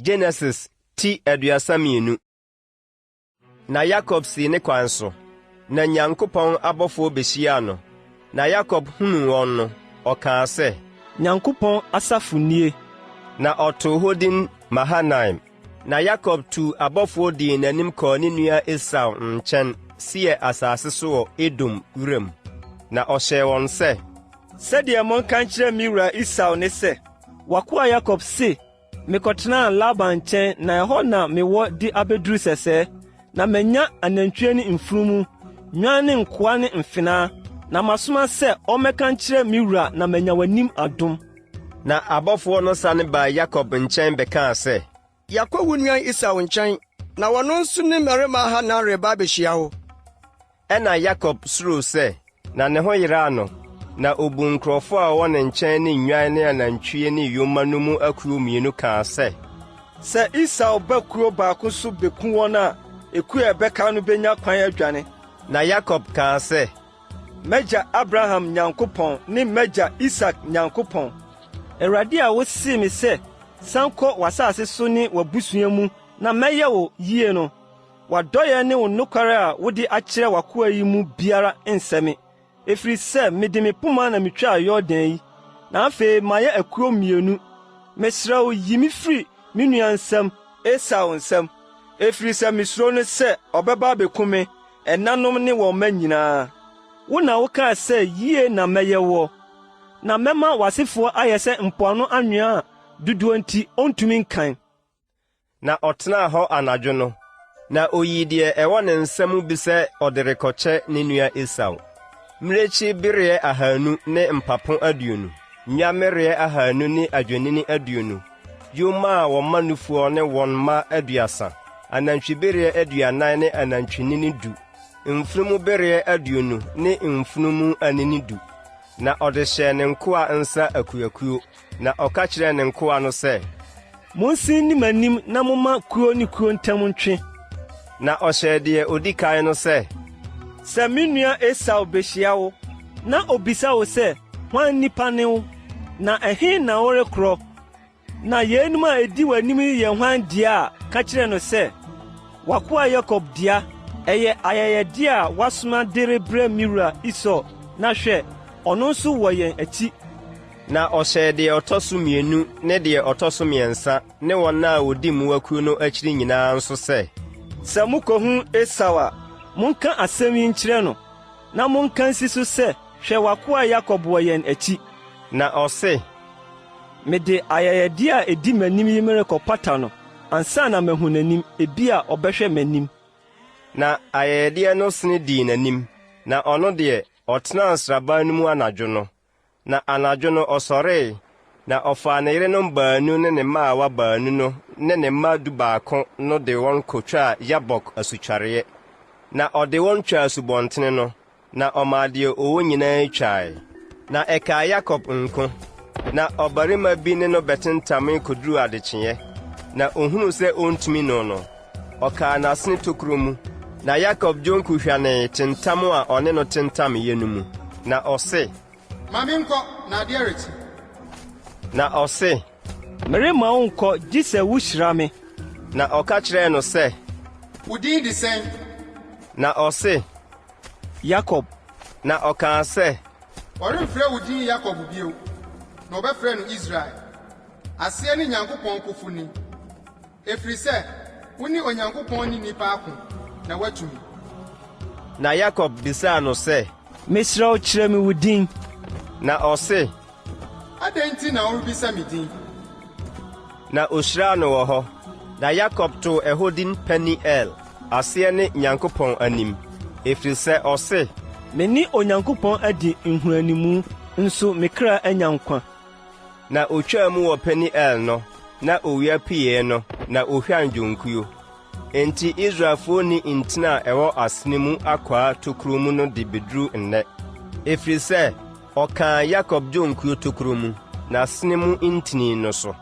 Genesis ti 32. Na Yakob sii ne kwan so, na Nyankopɔn abɔfoɔ bɛhyiaa no. Na Yakob hunuu wɔn no, ɔkaa sɛ. Nyankopɔn asafo nie! Na ɔtoo hɔ din Mahanaim. Na Yakob tuu abɔfoɔ dii n'anim kɔɔ ne nua Esau nkyɛn Seir asase so wɔ Edom wiram. Na ɔhyɛɛ wɔn sɛ. Sɛdeɛ monka nkyerɛ me wura Esau ne sɛ. W'akoa Yakob se, Mekɔtenaa Laban nkyɛn na ɛhɔ na mewɔ de abeduru sɛsɛɛ, na manya anantwie ne mfunumu, nnwan ne nkoa ne mfenaa, na masoma sɛ ɔmmɛka nkyerɛ me wura na manya w'anim adom. Na abɔfoɔ no sane baa Yakob nkyɛn bɛkaa sɛ. Yɛakɔ wo nua Esau nkyɛn, na ɔno nso ne mmarima ahannan reba abehyia wo. Ɛnna Yakob suroo sɛ, na ne ho yeraa no, na obuu nkurɔfo a wɔwɔ ne nkyɛn ne nnwan ne anantwie ne yoma no mu akuw mmienu kaa sɛ. Sɛ Esau ba kuo baako so beku wɔn a, ekuo a ɛbɛka no benya kwan adwane. Na Yakob kaa sɛ. M'agya Abraham Nyankopɔn ne m'agya Isak Nyankopɔn, Awurade a wosee me sɛ, 'San kɔ w'asase so ne w'abusua mu na mɛyɛ wo yiye no, W'adɔeɛ ne wo nokware a wode akyerɛ w'akoa yi mu biara nsɛ me, ɛfiri sɛ mede me poma na metwaa Yordan yi, na afei mayɛ akuo mmienu. Mesrɛ wo, yi me firi me nua nsam, Esau nsam, ɛfiri sɛ mesuro no sɛ ɔbɛba abɛku me ɛnanom ne wɔn mma nyinaa. Wo na wokaa sɛ yie na mɛyɛ woɔ, na mɛma w'asefoɔ ayɛ sɛ mpoano anwea a dodoɔ nti ɔntumi nkan. Na ɔtenaa hɔ anadwo no, na oyii deɛ ɛwɔ ne nsa mu bi sɛ ɔde rekɔkyɛ ne nua Esau, mmirekyi bereɛ ahanu ne mpapo aduonu, nnwammereɛ ahanu ne adwennini aduonu, yoma a wɔma nufoɔ ne wɔn mma aduasa, anantwibereɛ aduanan ne anantwinini du, mfunumubereɛ aduonu ne mfunumu anini du. Na ɔde hyɛɛ ne nkoa nsa akuakuo, na ɔka kyerɛɛ ne nkoa no sɛ, Monsen nni m'anim na momma kuo ne kuo ntam ntwe. Na ɔhyɛɛ deɛ ɔdi kan no sɛ, Sɛ me nua Esau behyia wo, na obisa wo sɛ, Hwan nipa ne wo, na ɛhe na worekorɔ, Na yeinom a edi w'anim yi yɛ hwan dea a, ka kyerɛ no sɛ, 'W'akoa Yakob dea, ɛyɛ ayɛyɛde a wasoma de rebrɛ me wura Esau, na hwɛ, ɔno nso wɔ yɛn akyi. Na ɔhyɛɛ deɛ ɔtɔ so mmienu ne deɛ ɔtɔ so mmiɛnsa ne wɔn a wɔdi mmoakuo no akyiri nyinaa nso sɛ. Sɛ mukohu Esau a, monka asɛm yi nkyerɛ no, na monka nsi so sɛ, 'Hwɛ, w'akoa Yakob wɔ yɛn akyi. Na ɔse. Mede ayɛyɛde a edi m'anim yi merekɔpata no ansa na mahu n'anim, ebia ɔbɛhwɛ m'anim. Na ayɛyɛdeɛ no sene dii n'anim, na ɔno deɛ, ɔtenaa nsraban no mu anadwo no. Na anadwo no ɔsɔree, na ɔfaa ne yerenom baanu ne ne mmaawa baanu no ne ne mma dubaako no de wɔn kɔtwaa Yabok asutwareeɛ. Na ɔde wɔn twaa asubɔntene no, Na ɔmaa deɛ ɔwɔ nyinaa twae. Na ɛkaa Yakob nko. Na ɔbarima bi ne no bɛtentamee kɔduruu adekyeeɛ. Na ɔhunuu sɛ ɔntumi no no, ɔkaa n'asene tokuro mu. Na Yakob dwonku hwanee tentam a ɔne no tentameeɛ no mu. Na ɔse. Ma menkɔ, na adeɛ rekye. Na ɔse. Meremma wo nkɔ gye sɛ wuhyira me. Na ɔka kyerɛɛ no sɛ. Wo din de sɛn? Na ɔse. Yakob. Na ɔkaa sɛ. Wɔremfrɛ wo din Yakob bio, na wɔbɛfrɛ no Israel. Aseɛ ne Nyankopɔn Kofoni, ɛfiri sɛ wo ne Onyankopɔn ne nnipa ako, na woatumi. Na Yakob bisaa no sɛ. Mesrɛ wo, kyerɛ me wo din. Na ɔse. Adɛn nti na worebisa me din? Na ɔhyiraa no wɔ hɔ. Na Yakob too ɛhɔ din Peni-El, aseɛ ne Nyankopɔn anim, ɛfiri sɛ ɔse. Me ne Onyankopɔn adi nhuanimu, nso me kra anya nkwa. Na ɔtwaa mu wɔ Peni-El no, na owia pueeɛ no, na ɔhwan dwonkuo. Enti Israelfoɔ nni ntini a ɛwɔ asene mu akwaa tokuro mu no de bɛduru nnɛ, ɛfiri sɛ ɔkaa Yakob dwonkuo tokuro mu, n'asene mu ntini no so.